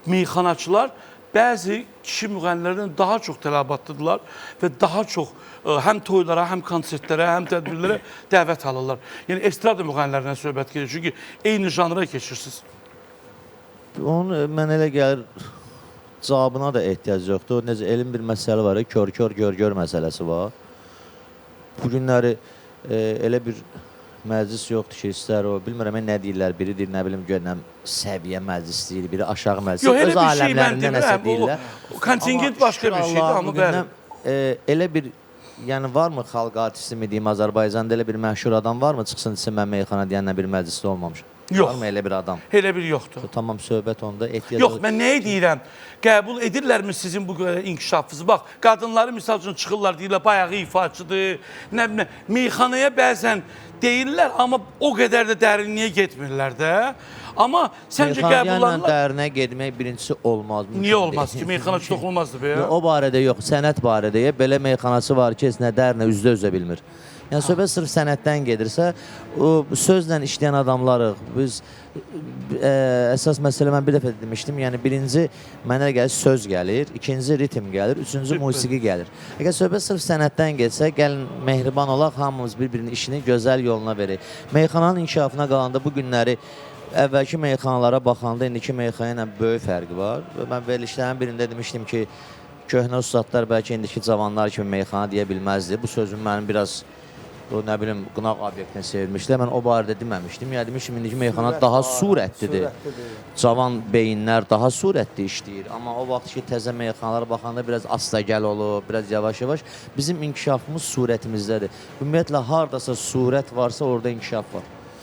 Meyxanaçılar bəzi kişi müğənnilərdən daha çox tələbatlıdırlar və daha çox həm toylara, həm konsertlərə, həm tədbirlərə dəvət alırlar. Yəni estrada müğənnilərindən söhbət gedir. Çünki eyni janra keçirsiniz. Onun mənə elə gəlir cavabına da ehtiyac yoxdur. Necə elm bir məsələ var, kör kör gör gör məsələsi var. Bu günləri elə bir məclis yoxdur ki, istər o, bilmirəm nə deyirlər, biri deyir, nə bilim, gör, nə səviyyə məclis deyir, biri aşağı məclis. Yox, elə Öz bir şey mən aləmlərində nəsə demirəm. deyirlər. O kontingent Amma başqa şükür bir şeydir, Allaha, amma bu gündən, elə bir, yəni varmı xalq artisti mi deyim, Azərbaycanda elə bir məşhur adam varmı, çıxsın desin mən meyxana deyənlə bir məclisdə olmamışam? Yox. Varmı elə bir adam? Elə bir yoxdur. Tamam, söhbət onda ehtiyac Yox, mən nəyi deyirəm? Qəbul edirlərmi sizin bu qədər inkişafınızı? Bax, qadınları misal üçün çıxırlar, deyirlər, bayağı ifaçıdır, nə bilim, meyxanaya bəzən deyirlər, amma o qədər də dərinliyə getmirlər də. Amma səncə Meyxana qəbul ilə olunarlar? dərinə getmək birincisi olmaz. Mümkün Niyə olmaz deyil. ki, meyxanaçı toxunulmazdı be? Yox, o barədə yox, sənət barədə. Belə meyxanaçı var ki, heç nə dərinə üzdə üzə bilmir. Yəni söhbət sırf sənətdən gedirsə, o sözlə işləyən adamlarıq. Biz əsas məsələ mən bir dəfə demişdim. Yəni birinci mənə gəlir söz gəlir, ikinci ritm gəlir, üçüncü musiqi gəlir. Əgər söhbət sırf sənətdən getsə, gəlin mehriban olaq, hamımız bir-birinin işini gözəl yoluna verək. Meyxananın inkişafına qalanda bu günləri əvvəlki meyxanalara baxanda indiki meyxana ilə böyük fərqi var. Və mən verilişlərin birində demişdim ki, köhnə ustadlar bəlkə indiki cavanlar kimi meyxana deyə bilməzdi. Bu sözüm mənim biraz o nə bilim qınaq obyektinə çevirmişlər. Mən o barədə deməmişdim. Yəni demişdim indiki meyxana daha sürətlidir. Cavan beyinlər daha sürətli işləyir. Amma o vaxt ki təzə meyxanalara baxanda biraz astagəl olub, biraz yavaş-yavaş. Bizim inkişafımız surətimizdədir. Ümumiyyətlə hardasa surət varsa orada inkişaf var.